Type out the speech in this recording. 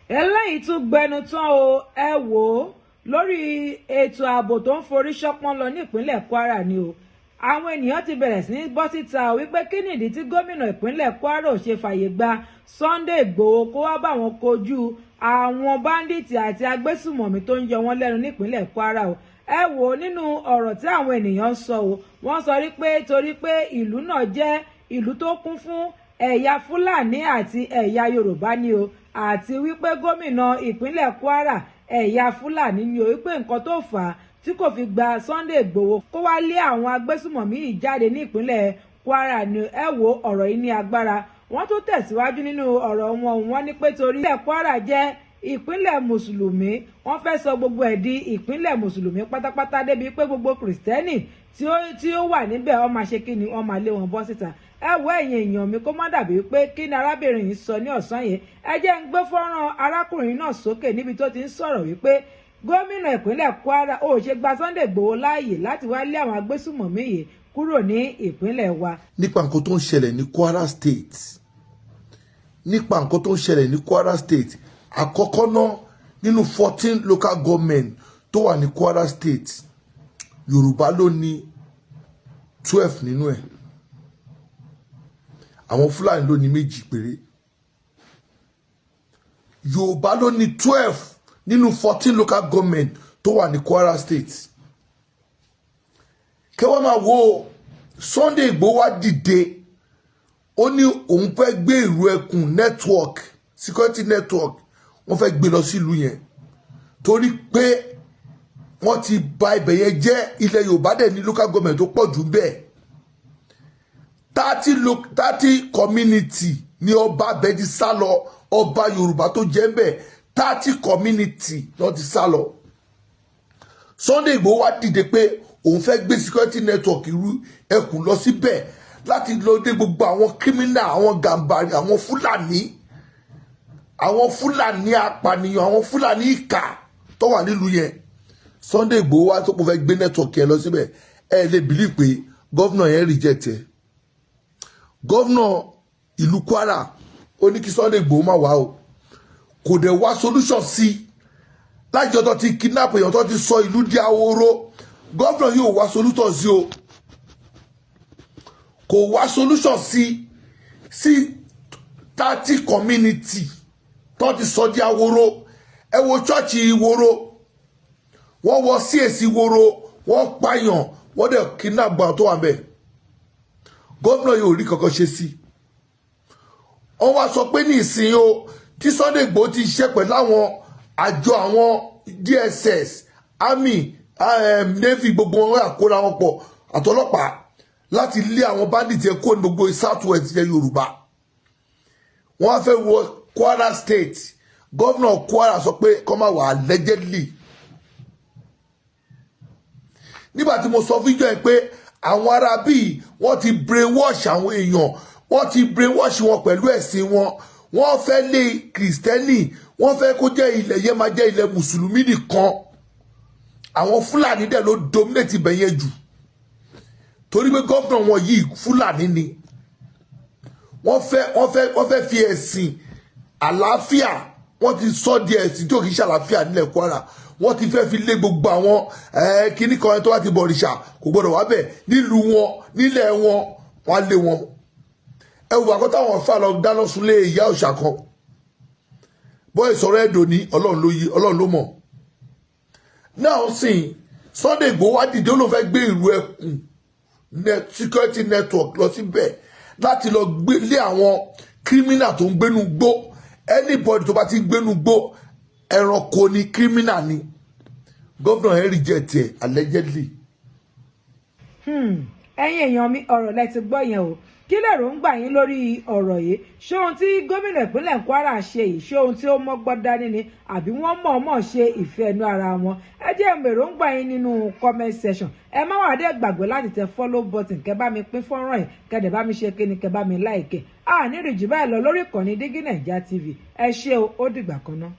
Eléyìí tún gbẹnu tán o. Ẹ wò ó, lórí ètò ààbò tó ń forí ṣánpọ́n lọ nípínlẹ̀ Kwara ni o. Àwọn ènìyàn ti bẹ̀rẹ̀ sí ní bọ́ síta wípé kí nìdí tí gómìnà ìpínlẹ̀ Kwara ò ṣe fàyè gba Sunday Igboho kó wá bá wọn kojú àwọn bandits àti agbésùmọ̀mí tó ń yọ wọ́n lẹ́nu nípínlẹ̀ Kwara o. Ẹ wò ó, nínú ọ̀rọ̀ tí àwọn ènìyàn ń sọ o, wọ́n sọ wípé torí pé ìlú náà jẹ́ ìlú tó kún fún ẹ̀yà Fúlàní àti ẹ̀yà Yorùbá ni o, àti wípé gómìnà ìpínlẹ̀ Kwara ẹ̀yà Fúlàní ni o, wípé nǹkan tó fà á tí kò fi gba Sunday Igboho kó wá lé àwọn agbésùmọ̀mí yìí jáde ní ìpínlẹ̀ Kwara ni. Ẹ wo, ọ̀rọ̀ yìí ní agbára. Wọ́n tún tẹ̀síwájú nínú ọ̀rọ̀ wọn. Wọ́n ní pé torí ìpínlẹ̀ Kwara jẹ́ ìpínlẹ̀ mùsùlùmí, wọ́n fẹ́ sọ gbogbo ẹ̀ di ìpínlẹ̀ mùsùlùmí pátápátá, débi pé gbogbo kìrìsìtẹ́nì tí ó wà níbẹ̀, wọ́n máa ṣe kí ni, wọ́n máa lé wọn bọ́ síta. Ẹ wo, ẹ̀yin èèyàn mi, kó má dàbí pé kí ni arábìnrin yìí sọ ní ọ̀sán yìí. Ẹ jẹ́ ń gbé fọ́nrán arákùnrin náà sókè níbi tó ti ń sọ̀rọ̀ wípé gómìnà ìpínlẹ̀ Kwara ò ṣe gba Sunday Igboho láàyè láti wá lé àwọn agbésùmọ̀mí yìí kúrò ní ìpínlẹ̀ wa. Nípa nǹkan tó ń ṣẹlẹ̀ ní Kwara State, nípa nǹkan tó ń ṣẹlẹ̀ ní Kwara State, àkọ́kọ́ náà, nínú 14 local government tó wà ní Kwara State, Yorùbá ló ní 12 nínú ẹ̀, àwọn Fúlàní ló ní méjì péré. Yorùbá ló ní 12 nínú 14 local government tó wà ní Kwara State. Kẹwàá máa wo, Sunday Igboho wá dìde, ó ní òun fẹ́ gbé Ìrù Ẹkùn network, security network, wọ́n fẹ́ gbé lọ sílùú yẹn torí pé wọ́n ti bà ibẹ̀ yẹn jẹ́. Ilẹ̀ Yorùbá dẹ̀ ní local government tó pọ̀ jù bẹ́ẹ̀. 30 community ní ọba abẹ ti sá lọ. Ọba Yorùbá tó jẹ́ bẹ́ẹ̀, 30 community ló ti sá lọ. Sunday Igboho wá dìde pé òun fẹ́ gbé security network Ìrù Ẹkùn lọ síbẹ̀ láti lọ dé gbogbo àwọn criminal, àwọn gàmbàrí, àwọn Fúlàní, àwọn Fúlàní apànìyàn, àwọn Fúlàní ìkà tó wà nílùú yẹn. Sunday Igboho wá tó kó fẹ́ gbé network yẹn lọ síbẹ̀. Ẹ lè believe pé governor yẹn reject ẹ. Governor ìlú Kwara, ó ní kí Sunday Igboho má wá o. Kò dẹ̀ wá solution sí láti ọ̀tọ̀ ti kidnap èèyàn tó ti sọ ìlú di ahoro. Governor yóò wá solution sí o, kò wá solution sí 30 community tó ti sọ di ahoro. Ẹ wo church Ìwòrò, wọ́n wọ CAC Ìwòrò, wọ́n pààyàn, wọ́n dẹ̀ kidnap àwọn tó wà bẹ́ẹ̀. Governor yóò rí kankan ṣe sí. Wọ́n wá sọ pé ní ìsìn o, tí Sunday Igboho ti ṣiṣẹ́ pẹ̀lú àwọn àjọ àwọn DSS, army, navy, gbogbo wọn àkóra wọn pọ̀ àtọlọ́pàá láti lé àwọn bandits yẹn kó ní gbogbo South West ilẹ̀ Yorùbá. Wọ́n á fẹ́ wọ Kwara State. Governor Kwara sọ pé kó má wà, allegedly. Nígbà tí mo sọ fíjọ ẹ pé àwọn ará bíi wọ́n ti brainwash àwọn èèyàn, wọ́n ti brainwash wọn pẹ̀lú ẹ̀sìn wọn. Wọ́n fẹ́ lé kìrìsìtẹ́nì, wọ́n fẹ́ kó jẹ́ ilẹ̀ yẹn máa jẹ́ ilẹ̀ mùsùlùmí nìkan. Àwọn Fúlàní dẹ̀ ló dominate ibẹ̀ yẹn jù, torí pé governor wọn yìí, Fúlàní ni. Wọ́n fẹ́ fi ẹ̀sìn àlàáfíà, wọ́n ti sọ di ẹ̀sìn tí ò kì í ṣe àlàáfíà nílẹ̀ Kwara. Wọ́n ti fẹ́ fi lé gbogbo àwọn kíní kan tó bá ti bọ̀rìṣà kò gbọ́dọ̀ wá bẹ̀ nílùú wọn, nílẹ̀ wọn, wọ́n á lé wọn. Ẹ wò àkọ́tà àwọn fà lọ dáná sunlé ìyá òòṣà kan bọ́ ìsọ̀rọ̀ ẹ̀dọ̀ ní. Ọlọ́run ló yí, Ọlọ́run ló mọ̀ náà sìn. Sunday Igboho wá dìde, ó ló fẹ́ gbé Ìrù Ẹkùn security network lọ síbẹ̀ láti lọ gbé lé àwọn criminal tó ń gbénu gbó. Anybody tó bá ti ń gbénu gbó, ẹranko ni, criminal ni. Governor yẹn reject ẹ, allegedly. Ẹ̀yin èèyàn mi, ọ̀rọ̀ lẹ ti gbọ́ yẹn o. Kí lèrò ń gbà yín lórí ọ̀rọ̀ yìí? Ṣé ohun tí gómìnà ìpínlẹ̀ Kwara ṣe yìí, ṣé ohun tí ó mọ́gbọ́n dání ni, àbí wọ́n mọ̀ọ́mọ̀ ṣe ìfẹ́ ẹnu ara wọn? Ẹ jẹ́ èrò ń gbà yín nínú comment section. Ẹ má wàá dé gbàgbé láti tẹ follow button, kẹ́ bá mi pín fọ́nrán yìí, kẹ́ dẹ̀ bá mi ṣe kíni, kẹ́ bá mi like. A ní ìrìjì báyìí lọ lórí ìkànnì Dígí Naija TV. Ẹ ṣé o, ó dìgbà kan náà.